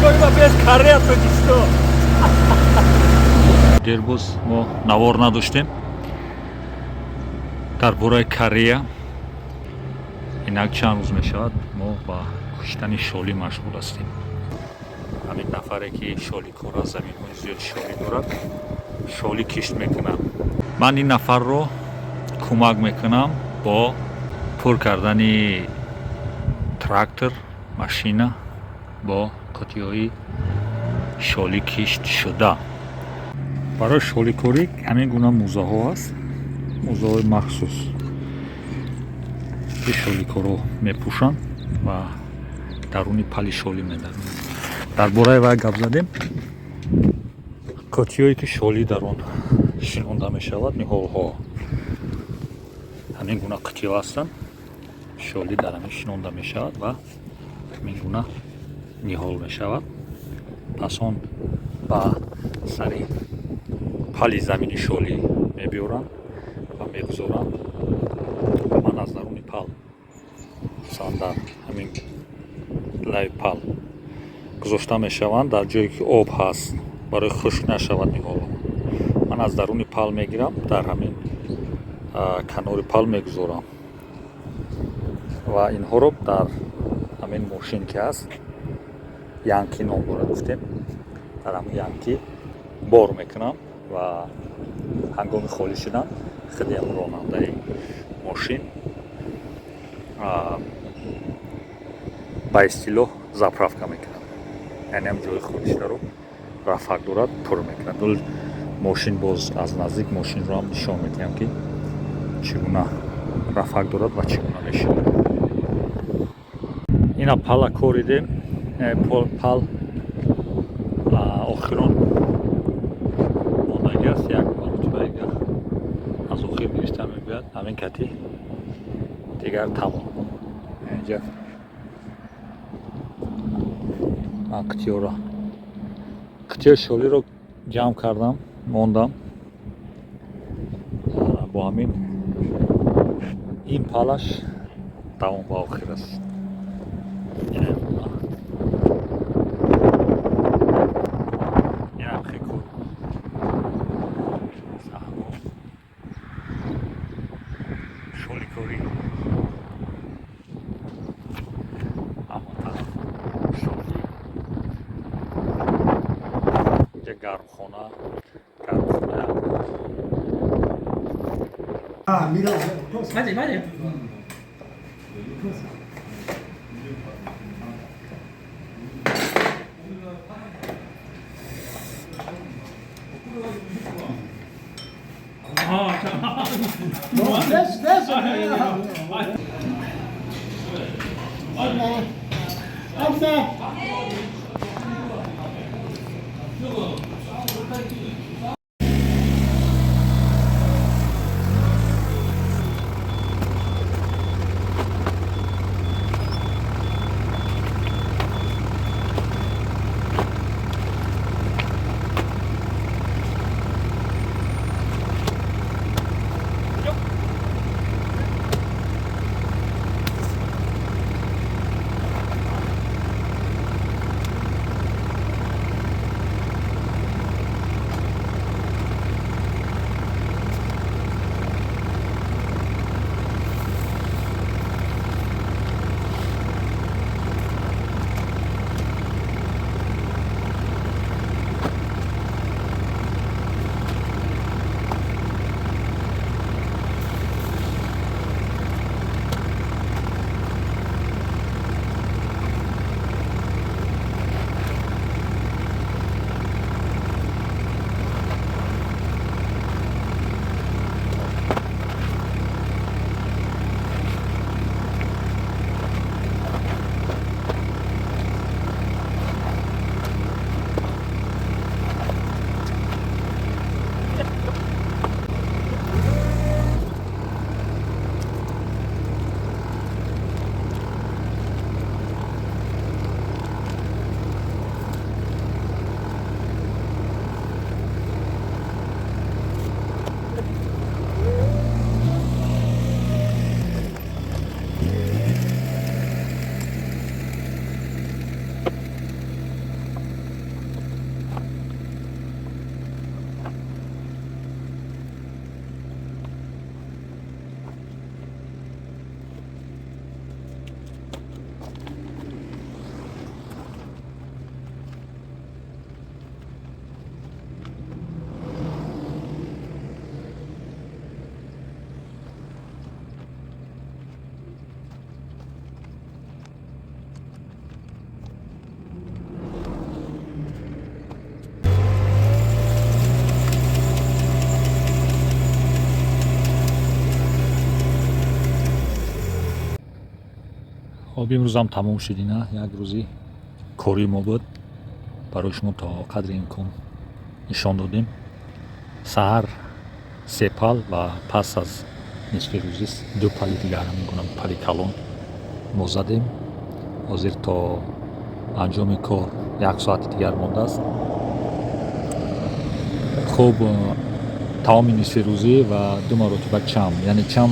Шоликорӣ без Корея Тоҷикистон. Дербоз мо навор надоштем дар бораи Корея. Инак чанд рӯз мешавад, мо ба куштани шолӣ машғул ҳастем. Ҳамин нафаре ки шоликор аст, заминҳои зиёди шолӣ дорад, шолӣ кишт мекунад. Ман ин нафарро кӯмак мекунам бо пур кардани трактор, машина бо қутиҳои шолӣ кишт шуда. Барои шоликорӣ ҳамин гуна мӯзаҳо аст, мӯзаҳои махсус, ки шоликорҳо мепӯшанд ва даруни пали шолӣ медаранд. Дар бораи вай гап задем. Қутиҳое ки шолӣ дар он шинонда мешавад, ниҳолҳо, ҳамин гуна қутиҳо ҳастанд. Шолӣ дар ҳамин шинонда мешавад ва ҳамин гуна ниҳол мешавад. Пас он ба сари пали замини шолӣ мебиёранд ва мегузоранд ва ман аз даруни пал, масалан, дар ҳамин лаби пал гузошта мешаванд, дар ҷое ки об ҳаст, барои хушк нашавад ниҳолҳо. Ман аз даруни пал мегирам, дар ҳамин канори пал мегузорам ва инҳоро дар ҳамин мошин ки ҳаст, Янки ном дорад, гуфтем, дар ҳамин Янки бор мекунам ва ҳангоми холӣ шудан худи ҳамн ронандаи мошин ба истилоҳ заправка мекунад, яъне ҳам ҷои холишдаро рафак дорад, пур мекунад мошин. Боз аз наздик мошинро ҳам нишон медиҳам, ки чӣ гуна рафак дорад ва чӣ гуна мешавад. Ина пала коридем, пал охирон мондагӣ аст, як маротиба дигар аз охир гирифта мебиёяд. Ҳамин кати дигар тамом. Инҷа ман қитиёро, қитиёи шолиро ҷамъ кардам, мондам. Бо ҳамин ин палаш тамом, ба охир аст. Инам хеку саҳмо шоликорӣ, ҳамон шолӣ. Инҷа гармхона, гармхона. Ah, mira, Vaya, vaya. 됐어, 됐어. 없어. Хоб, имрӯзам тамом шуд. Ина як рӯзи кори мо буд, барои шумо то қадри имкон нишон додем. Саҳар се пал ва пас аз нисфи рӯзӣ ду пали дигар, ҳамин гуна пали калон мо задем. Ҳозир то анҷоми кор як соати дигар мондааст. Хуб, таоми нисфирӯзӣ ва ду маротиба чам, яъне чам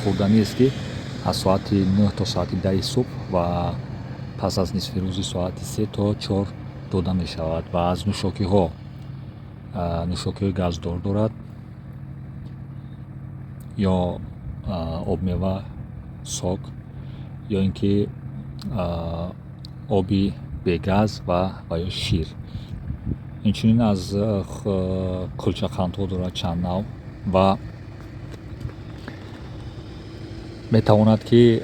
хӯрданиест, ки аз соати 9 то соати 10-и субҳ ва пас аз нисфирӯзӣ соати 3 то 4 дода мешавад. Ва аз нӯшокиҳо нӯшокиҳои газдор дорад ё обмева, сок ё ин ки оби бегаз ва ё шир. Инчунин аз кулчақандҳо дорад чанд нав ва метавонад, ки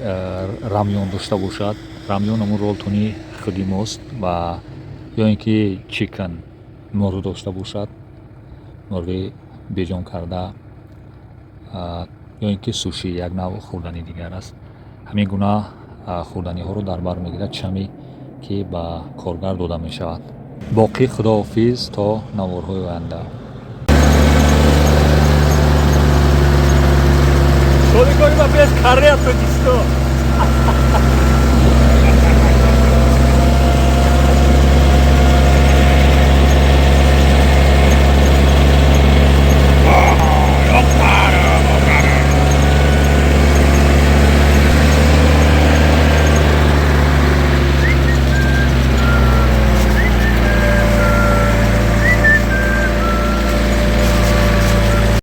рамён дошта бошад. Рамён ҳамун ролтони худи мост. Ва ё ин ки chicken, мурғ дошта бошад, мурғи бирён карда, ё ин ки суши, як навъ хӯрдани дигар аст. Ҳамин гуна хӯрданиҳоро дар бар мегирад чаме, ки ба коргар дода мешавад. Боқӣ худоҳофиз, то наворҳои оянда. Шодикори ба бес каррея тоҷикистон.